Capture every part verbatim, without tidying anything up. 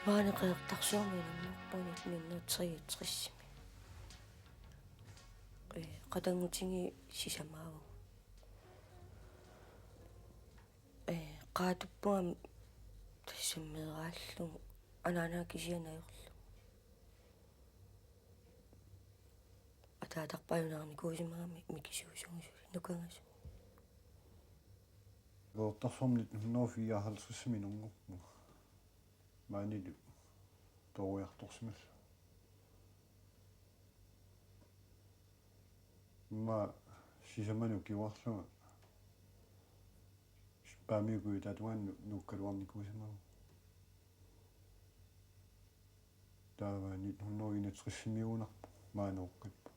Maani Qeqertarsuarmi inunngorpunga nitten hundrede treogtresimi. Ee, qatanngutigiit sisamaavagut. Ee, qaatuppunga tassami meeraallugu anaanaa kisianni ajorlugu. Ataatarpaajunaarnikuusimagami mikisuusugut suli nukangasut. Qeqertarsuarmi nitten hundrede fireoghalvtredsimi inunngorpunga. Maanilu tooriartorsimallunga. Immaqa sisamani ukiuarlunga Paamiut Kujataata tungaanut nuukkaluarnikuusimavugut. Taava nitten hundrede enogtresimiugunarpoq maani oqqippara.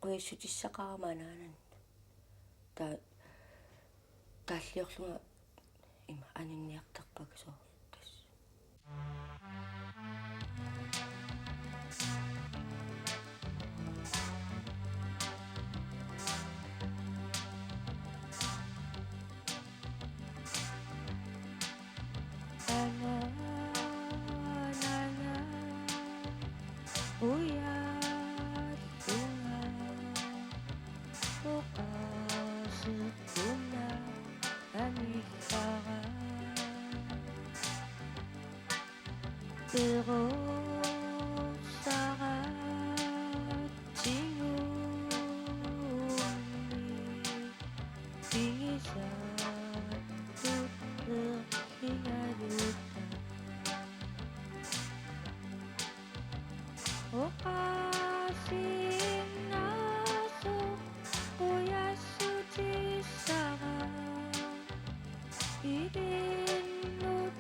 Qujassutissaqarama anaanannut. Ta-, taalliorlunga ima aninniartarpakka soorlu tassa. Anaanaga ujaallunga oqaaseqqunga anillara. Perorsaratsigu pigisaattut erligalugit. Oqaasiinnaasoq qujassutissara ilinnut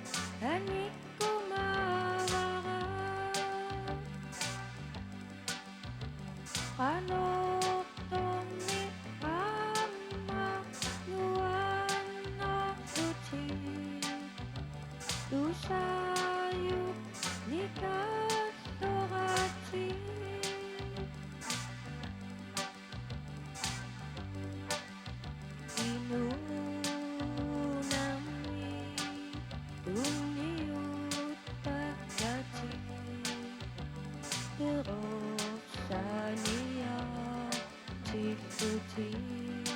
anikkumaavara. Qanortormi aamma nuannersutit tusaajunikaalluarlutit. Inuunermi tunniuttakkati perorsaaniartillutit.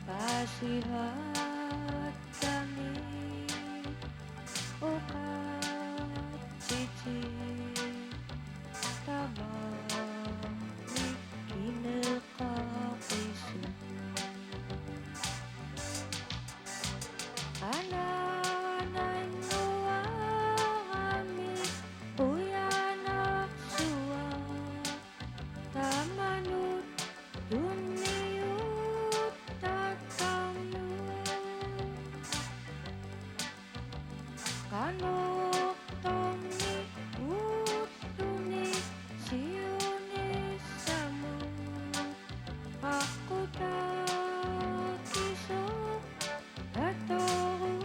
Paasivakkami oqaatsitit tamaani kineqqaarpisi. Anaanannguarami qujanarsuaq tamanut tunniuttakkanut. Qanortormi ulluni siunissamut aqqutaakisoq atoruk.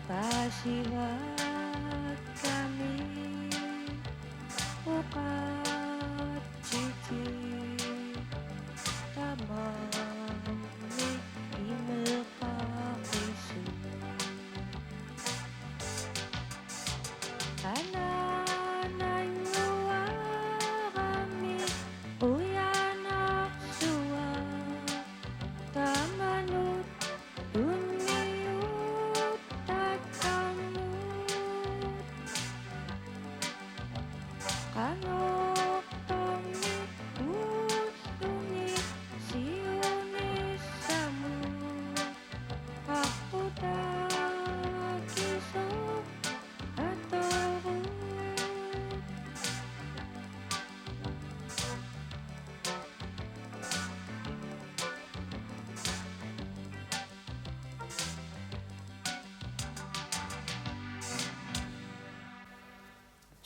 Paasivakkami oqaatsiti tamarmik imeqaqisut. Anaanannguarami ujanarsuaq tamanut tunniuttaqqamut. Qanortormi ulluni siunissamut aqqutaakisoq atoruk.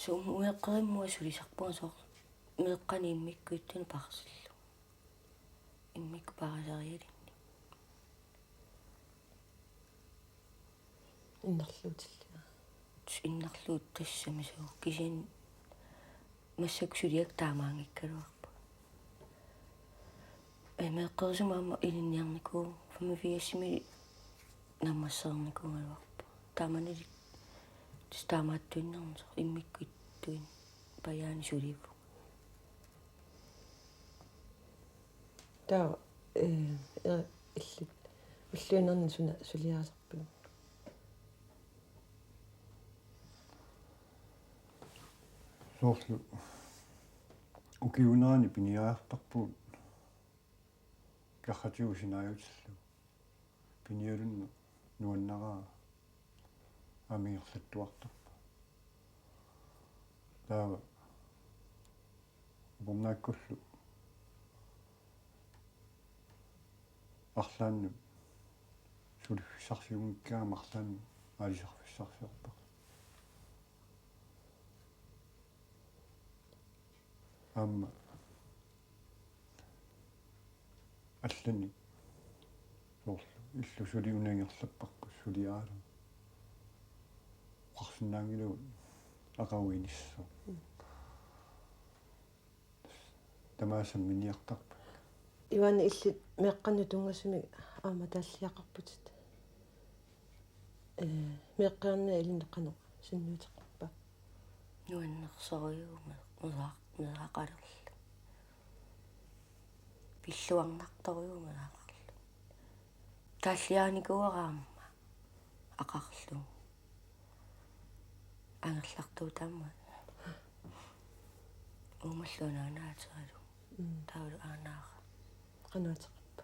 Sumut ueqqerimmua sulisarpunga soorlu meeqqani immikkuuttuni parsillu. Immikkut parisarialinnik. Innarluutillit. Innarluut tassami suu kisianni massakkut suliakka taamaanngikkaluarput. Ee, meeqqerisunik aamma ilinniarnikuuvoq, femogfirsimi naammassereernikuugaluarpoq. Taamanilu tassa taamaattuinnarnikuusoq immikkuuttuni pajaani sulivunga. Taava, ee, ee, illit ulluinnarni suna suliarisarpigit? Soorlu ukiuunerani piniariartarpugut karratigut sinaajutillugu. Pinialunneq nuannaraa aamma ingerlattuartarpoq. Taava upernaakkullu arlaannut suliffissarsiunngikkaangama arlaannut aalisarfissarsiorpara. Aamma allanik soorlu illu suli una ingerlapparput suliaralugu oqarsinnaanngilagut aqagu inissasoq. Mm. Tamaasa samminiartarpakka. Ivani, illit meeqqanut tunngasumik aamma taalliaqarputit. Ee, meeqqeriarniat ilinnut qanoq sunniuteqarpa? Nuannersorujuk me-, meeraq-, meeraqalerluni. Pilluarnartorujuk meeraqarluni. Taalliarinikuuara aamma aqarlugu. Angerlartuutaammat. Uumallu anaanaatseralu. Mm. Taavalu aanaara. Qanoq ateqarpa?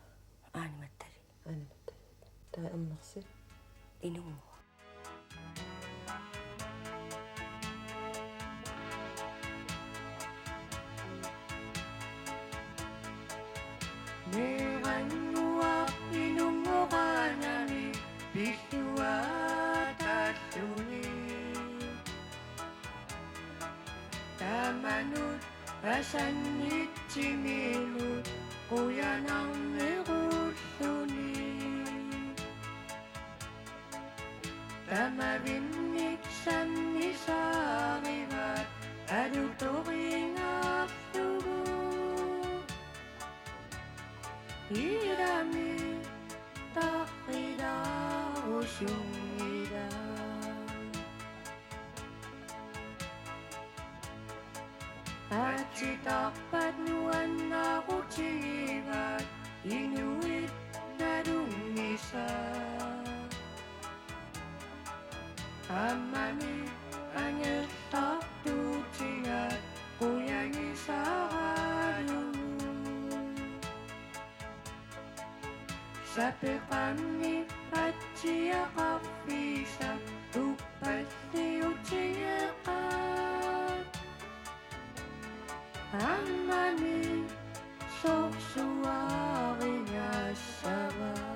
Aanimattalik. Aanimattalik. Taava immersi? Inunnguaq. Meerannguaq inunngoraanani pilluaataalluni. Tamanut asannitsiminut qujanarnerulluni. Tamavinnik sammisaarivat alutorinngaarlugu. Ilami tarrilaarusunngilaq. Aatsitarpat nuannaarutigivat inuit nalunngisaq. Aammami angerlartuutigaat qujagisaralugu. Sapeqqami atsiaqarfiisa uppalliutigeqaat. Aammami sorsuarigassavaat.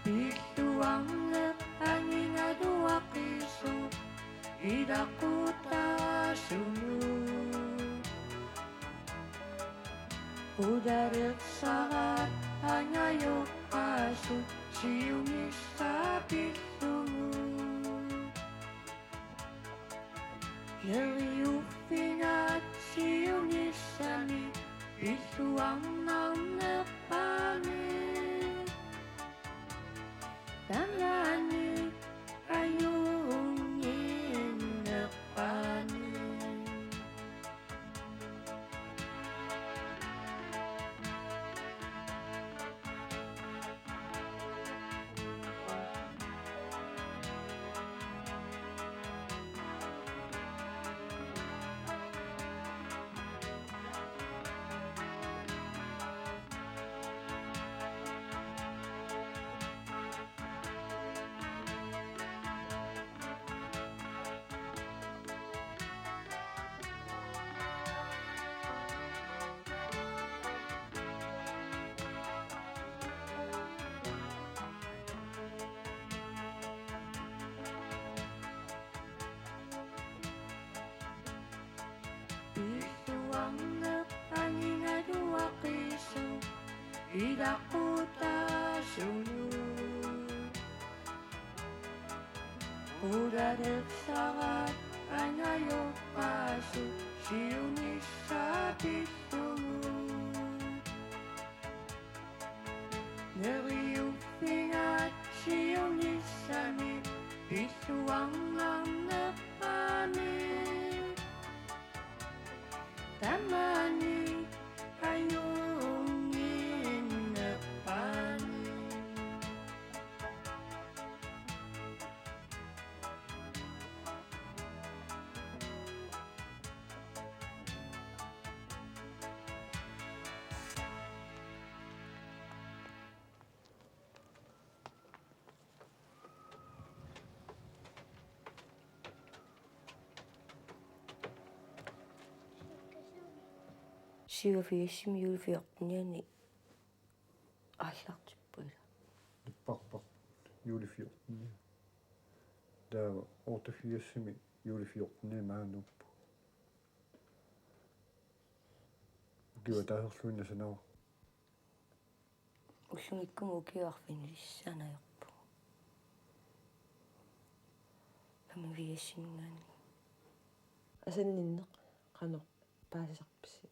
Pilluarneq angingaluaqisoq ilaquttaasunut. Qulareersaraat angajoq Arneq angingaluaqisoq ilaqutaasunut. Qulalersarat angajoqqaasut siunissaq pillugu. Neriuffigaat siunissami pilluarnarnerpaamik. Tamanit ajunnginnerpaamik. Syvogfirsimi juuli fjortenianni aallartippoq ila. Napparput juuli fjortenianni. Taava otteogfirsimi juuli fjortenianni maani nuuppugut. Ukiup ataaserluinnaq sanava. Ullumikkumut ukiut arfinilissaat ajorpugut. Femogfirsiminngaanniit. Asanninneq qanoq paasisarpisi?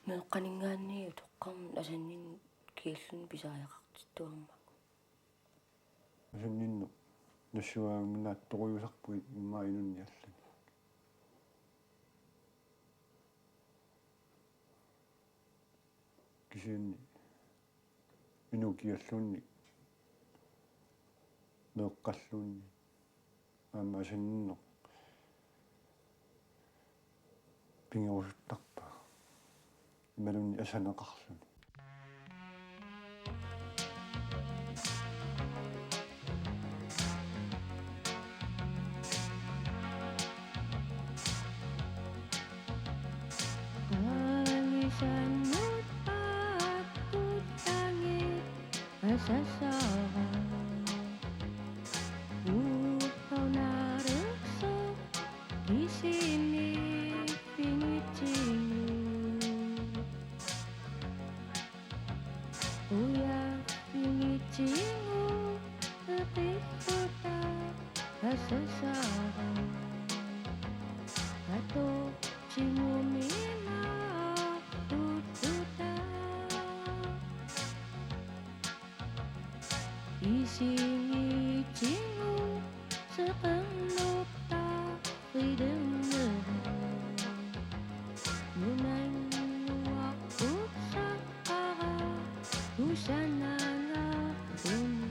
Meeqqaninngaanniit utoqqarnut asanninneq kialluni pisariaqartittuarmagu. Asanninneq nassuiaajuminaatsorujussuusarpoq immaqa inunnik allani. Kisianni inuk kialluunniit meeqqalluunniit aamma asanninneq pigerusuttarpaa imaluunniit asaneqarluni. Qaangisannut paakkullangit asasara. Ullornarersoq kisimiiffigitigu. Ujaffigitigu eqilluta asasara. Atortigummi maarlulluta. Isigitigu seqernup taqilerneq. Nunannguaq utsaqqara kusanangaarluni.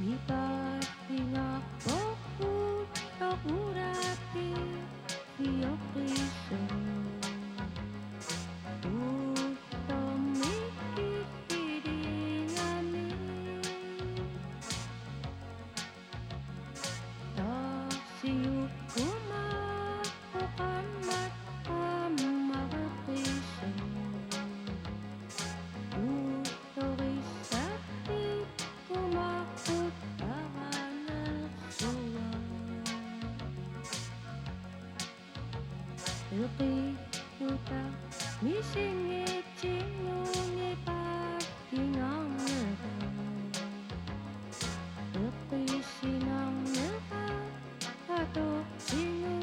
Nipaallingaarpoq ulloq urapi pioqqisoq. Ullormi killiliigamik. Taarsiukkumaarpoq qammat qammareqisoq. Ullorissappi kumaarput paranersuaq. Eqilluta misingitsinguungi paakkingaarnerat. Eqissinarnerat atortigu.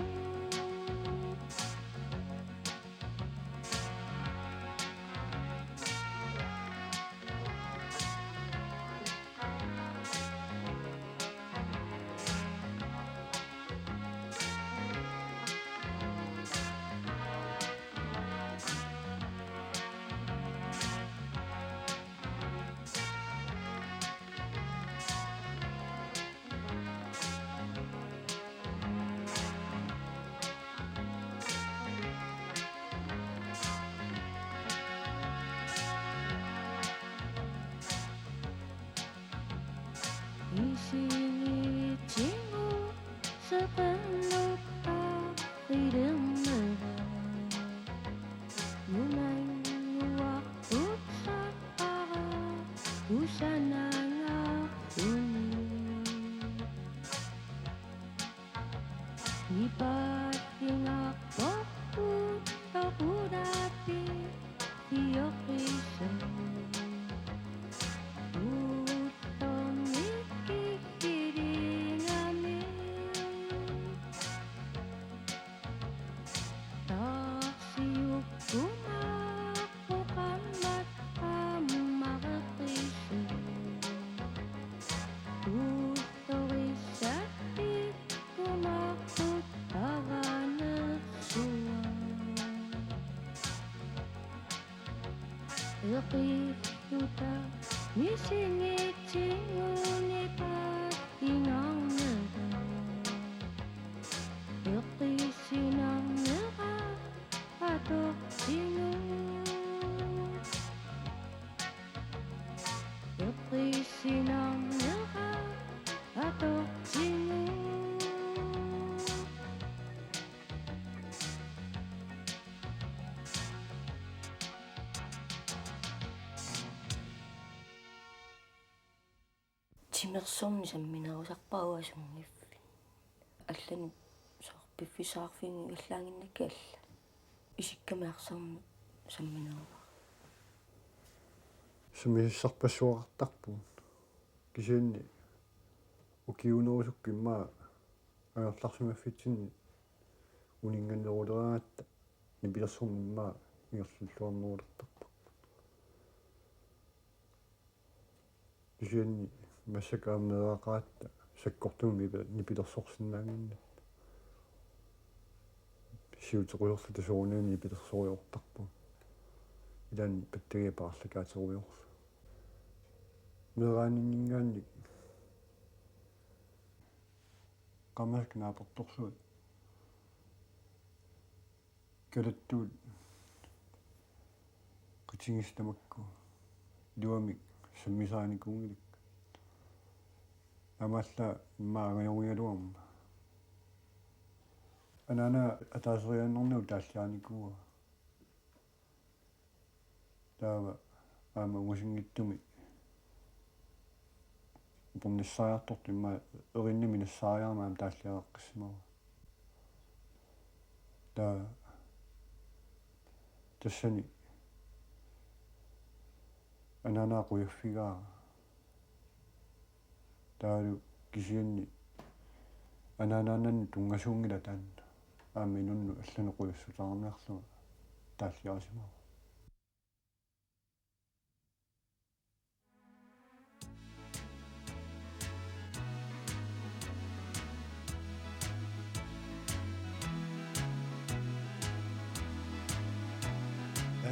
Eqilluta misingitsinnguunniippaat ingarnata. Eqissinarnera atortigu. Eqissinarnera atortigu. Timersorneq samminerusarpara uanga sunngiffinni. Allanut soorlu piffissaqarfiginngikkaluarlunga alla. Isikkamik arsarneq samminerusarpoq. Sammisassarpassuaqartarpugut. Kisianni ukiuunerusukkut immaqa angerlarsimaffitsinni uninnganeruleraangatta nipilersorneq immaqa ingerlalluarnerulertarparput. Kisianni massakkut aamma meeraqaratta sakkortuumik nipi-, nipilersorsinnaannginnatta. Siutequjorluta soorunami nipilersoriartortarpugut. Ilaanni pattagiaq paarlakaaterujoorlugu. Meeraaninngaanniit qaammatit naapertorsuit kalattuut qitigisat tamakku iluamik sammisaanikuunngilakka. Taamaallaat immaqa angajorigaluarama. Anaana ataaseriaannarnagu taalliarinikuuara. Taava aamma ungasinngitsumik upernassariartortoq immaqa erinnami nassaariarama aamma taalliareqqissimavara. Taava tassani anaanaa qujaffigaara. Taavalu kisianni anaanaannannut tunngasuunngilaq taanna. Aamma inunnut allanut qujassutaareerlunga taalliarisimavara.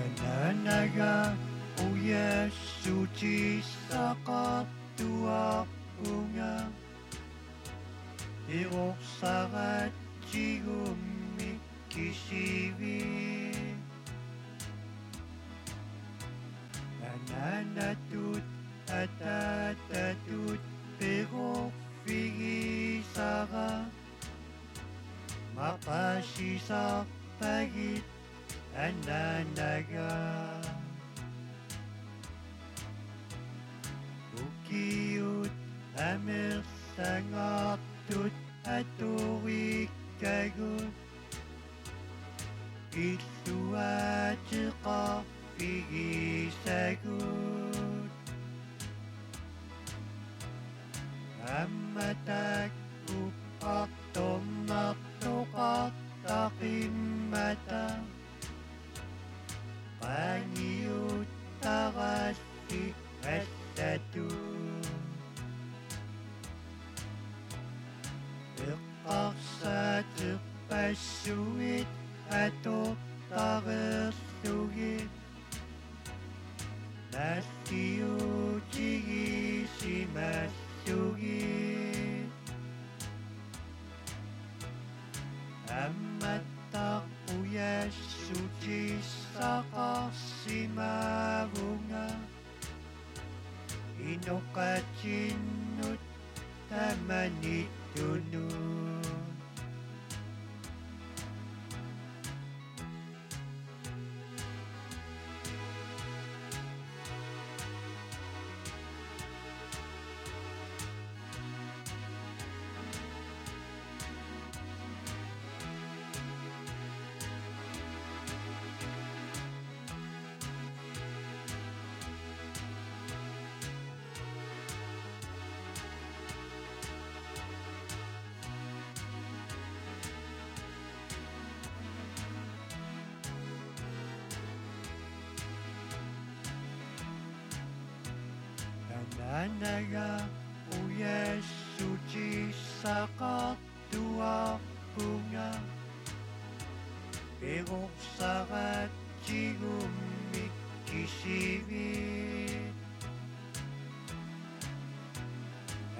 Anaanaga ujassutissaqartuarpunga. Perorsaratsigu kisianni anaanatut ataatatut perorfigisara. Maqaasisarpagit anaanaga. Ukiut amerlangaartut atorikkagut illuaateqarfigisagut. Aamma taakku artornartoqartaqimmata qaangiuttarallit allatut. Eqqarsaaterpassuit atortareerlugit nalliutigisimallugit. Aammattaaq ujassutissaqarsimavunga inoqatinnut tamanittunut. Anaanaga ujassutissaqartuarpunga. Perorsaratsigu Isivit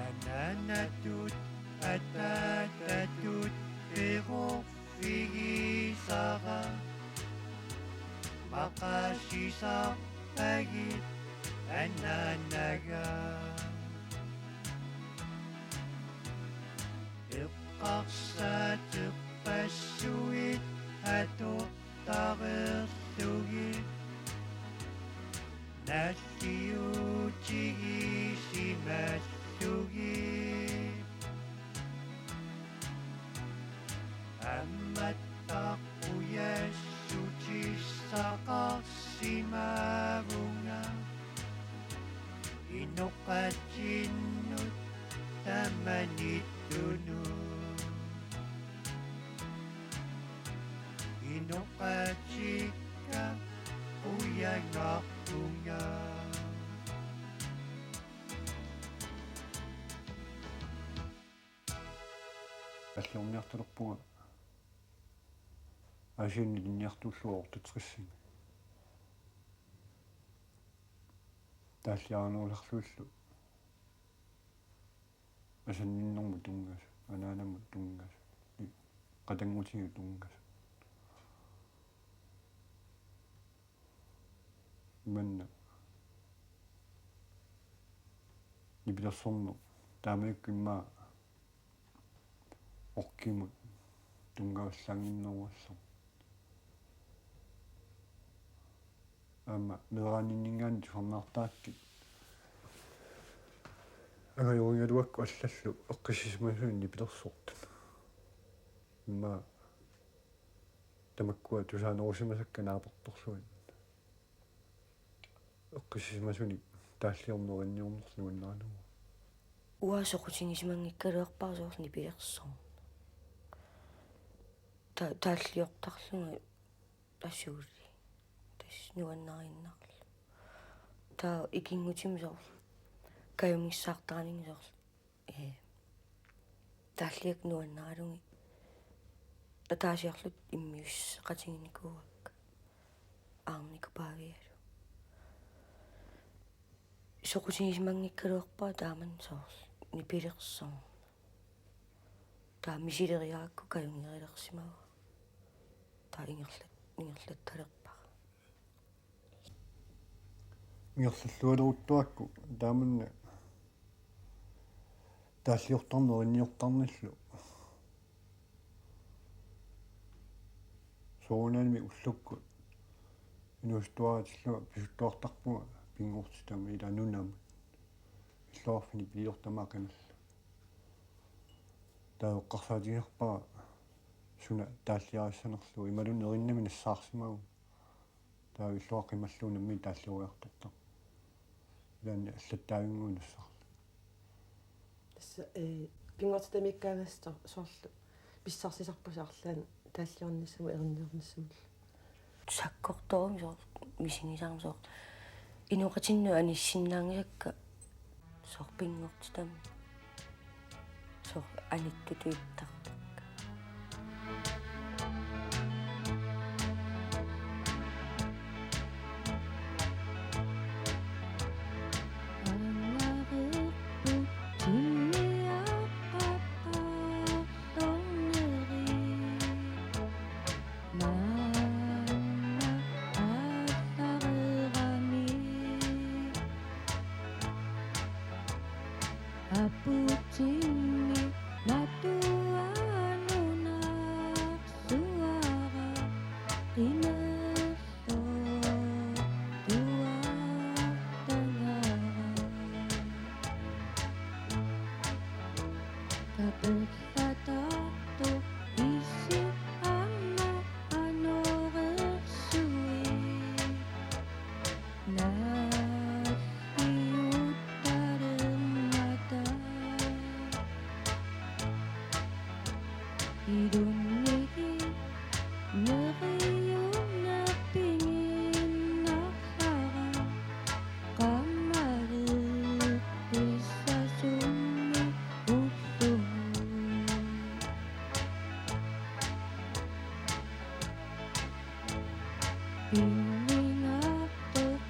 anaanatut ataatatut perorfigisara maqaasisarpagit anaanaga. Eqqarsaaterpassuit atortareerlugit naalliuutigisimallugit. Ammattaq ujassutissaqarsimavunga inoqatinnut tamanittunut. Inoqatikka ujangarpunga. Alliorniartulerpunga Aasianni ilinniartuullugu otteogtresimi. Taalliaranerulerlugillu asanninnermut tunngasut, anaanamut tunngasut, qatanngutigut tunngasut. Imanna nipilersorneq taamanikkut immaqa oqimut tunngavallaannginnerusarpoq. Aamma meeraaninninngaanniit tusarnaartarakkit angajorigaluakku allallu eqqissisimasunik nipilersortut. Immaqa tamakkua tusaanerusimasakka naapertorlugit eqqissisimasunik taalliorneq erinniornerlu nuannarineruara. Uanga soqutigisimanngikkaluarpara soorlu nipilersorneq. Ta-, taalliortarlunga asuli. Tassa nuannariinnarlugu. Taava ikinngutima soorlu kajumissaartaraningi soorlu. Ee. Taalliakka nuannaralugit. Ataasiarluta immiusseqatiginikuuakka. Aarnikuupput Paavialu. Soqutigisimanngikkaluarpara taamani soorlu nipilersorneq. Taava misileriarakku kajungerilersimavara. Taava ingerlat-, ingerlattalerpara. Ingerlallualeruttuarakku taamanna taalliortarneq erinniortarnillu. Soorunami ullukkut inuusuttuaritillunga pisuttuartarpunga pinngortitami ilaa nunamut. Illoqarfik nipiliortama qimallugu. Taava eqqarsaatigisarpara suna taalliarissanerlugu imaluunniit erinnami nassaarsimagunga. Taava illoqarfik qimallugu nammineq taallioriartortarpoq. Ilaanni allattaavinnguit nassarlugit. Tassa, ee, pinngortitamiikkaangassat soorlu pissarsisarpusi arlaannik taalliornissamut erinniornissamullu. Sakkortoorumik soorlu misigisarami soorlu. Inoqatinnut anissinnaanngisakka soorlu pinngortitami. Soorlu anittutut ittartakka. Aputsinni matuanunarsuara qinersortuartagara. Taperlattartoq issi aamma anorersui. Naalliuttalermata. Ilunnigit neriunnerpiginnarlara. Qamaleqqissasummi ullugu. Pinningartoq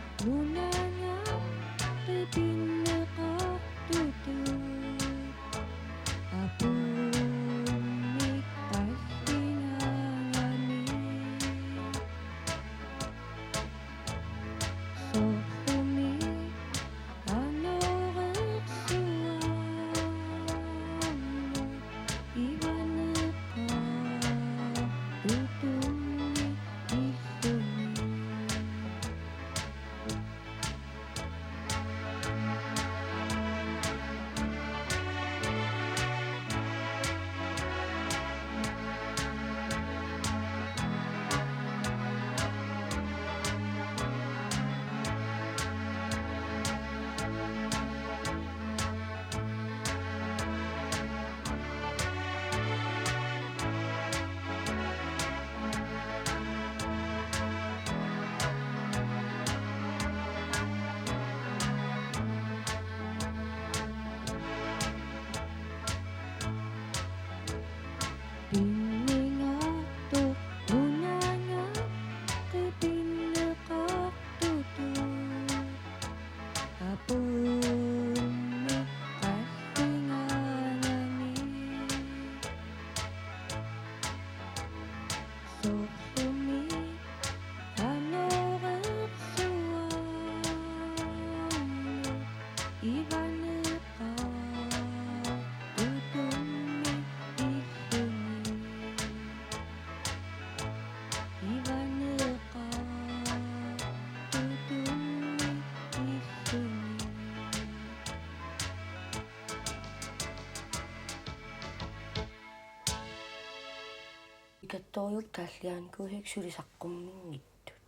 Erinartorujuk taalliaanikuusik suli saqqumminngittut.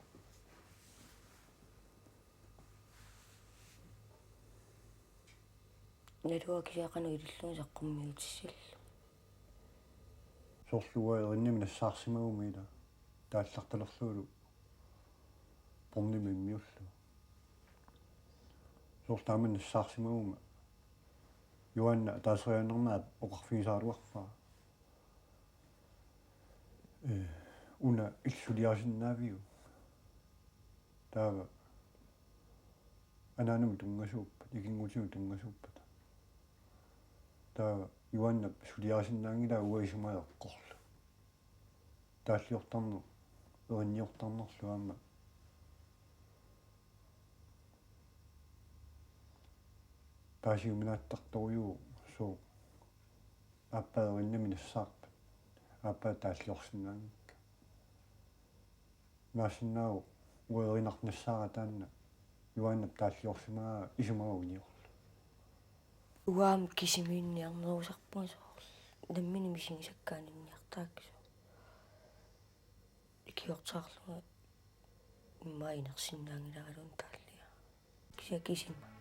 Naluara kisianni qanoq ilillugu saqqummiutissallugu. Soorlu uanga erinimik nassaarsimaguma ila taallartalerlugulu pornimik immiullugu. Soorlu taama nassaarsimaguma Juaanna ataaseriarnermik oqarfigisaraluarpara. Ee, una illit suliarisinnaaviuk? Taava anaanamut tunngasuuppat, ikinngutigut tunngasuuppat. Taava Juaannap suliarisinnaanngilaa uanga isumaga eqqorlugu. Taalliortarneq, erinniortarnerlu aamma. Paasiuminaattartorujuuvoq sooq. Aappaa erinimik nassaarpat. Aappaa taalliorsinnaanngikkaa. Naassinnaavoq uanga erinartoq nassaara taanna. Juaannap taalliorsimagaa isumaga uniorlugu. Uanga aamma kisimiinniarnerusarpunga soorlu. Nammineq misigisakka aninniartarakku soorlu. Ikiortaarlunga immaqa inersinnaanngilaraluunniit taalliara. Kisianni kisima.